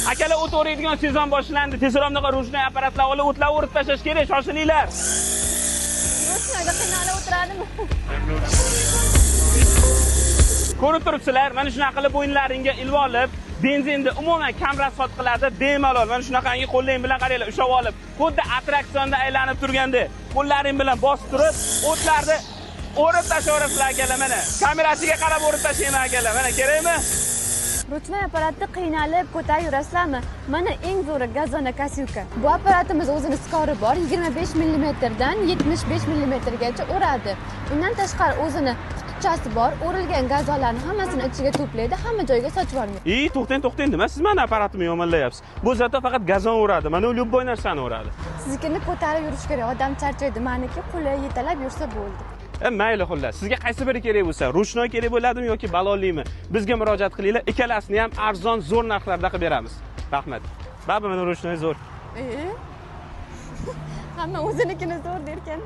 Akalar, o't o'raydigan sezon boshlandi. Tezroq bunaqa ручной apparatlar olib, o'tlar o'rib tashlash kerak, shoshilinglar. Ручной da qiynalib o'tiradimi? Ko'rib turibsizlar, mana shunaqa qilib bo'yinlaringga ilib olib, benzinni umuman kam расход qiladi, bemalol. Mana shunaqangi qo'llang bilan, qaranglar, ushlab olib, xuddi attraksionda aylanib turganda, qo'llaring bilan bosib turib, o'tlarni o'rib tashlayverasizlar, akalar, mana. Kamerasiga qarab o'rib tashlayman, akalar. Mana, kerakmi? Ручной apparatni qiynalib ko'tarib yurasizlarmi? Mana eng zo'ri газонокосилка. Bu apparatimiz o'zini skori bor, 25 mm dan 75 mm gacha o'radi. Undan tashqari o'zini qutichasi bor, o'rilgan gazonlarni hammasini ichiga to'playdi, hamma joyga sochib yubormaydi. Ey, to'xtang, to'xtang, nima siz mani apparatimni yomonlayapsiz? Bu зато faqat gazon o'radi, mana u любой narsani o'radi. Siznikini ko'tarib yurish kerak, odam charchaydi. Maniki qulay, yetalab yursa bo'ldi. Mayli, xullas, sizga qaysi biri kerak bo'lsa, ручной kerak bo'ladimi yoki balonlimi, bizga murojaat qilinglar, ikkalasini ham arzon, zo'r narxlarda qilib beramiz. Rahmat. Baribir mana ручной zo'r. E? Hamma o'zinikini zo'r derkan.